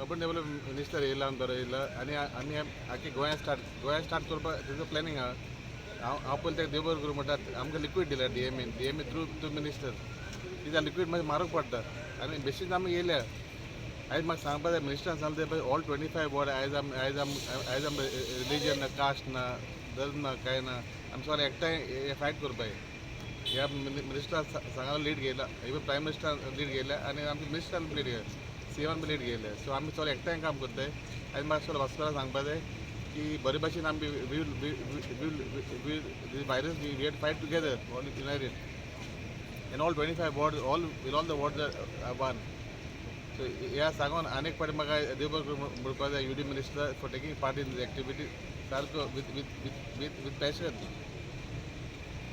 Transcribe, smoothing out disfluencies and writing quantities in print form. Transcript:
Urban development minister येयला, बरो येयला आनी आमी आख्खे गोंया स्टार्ट करपाक तेजो प्लॅनिंग आहा. हांव हांव पयलीं तेका देव बरें करूं म्हणटा. आमकां लिक्वीड दिल्या DMN, DMA through two minister, कित्याक लिक्वीड मातशें म्हारग पडटा आनी बेश्टीच आमी येयल्या. आयज म्हाका सांगपा जाय, मिनिस्टरान सांगलें ते ऑल 25 वॉर्ड. आयज आम रिलीजन ना, कास्ट ना, धर्म ना, कांय ना, आमी सगळे एकठांय फायट करपाक. ह्या मिनिस्टरान सांगालो लीड घेयला, इवन प्रायम मिनिस्टरान लीड घेयल्या आनी आमचे मिनिस्टरान लीड घेयला, सीएमान बी लीड घेयले. सो आमी सगळे एकठांय काम करताय. आनी म्हाका सगळे वास्कोरा सांगपा जाय की बरे भाशेन आमी we virus we had fight together, all united, and all 25 ward, all will all the ward one. So ह्या सांगून अनेक फावटी म्हाका देव बरें करूं म्हणपाक जाय UD minister for taking part in this activity सारको with passion.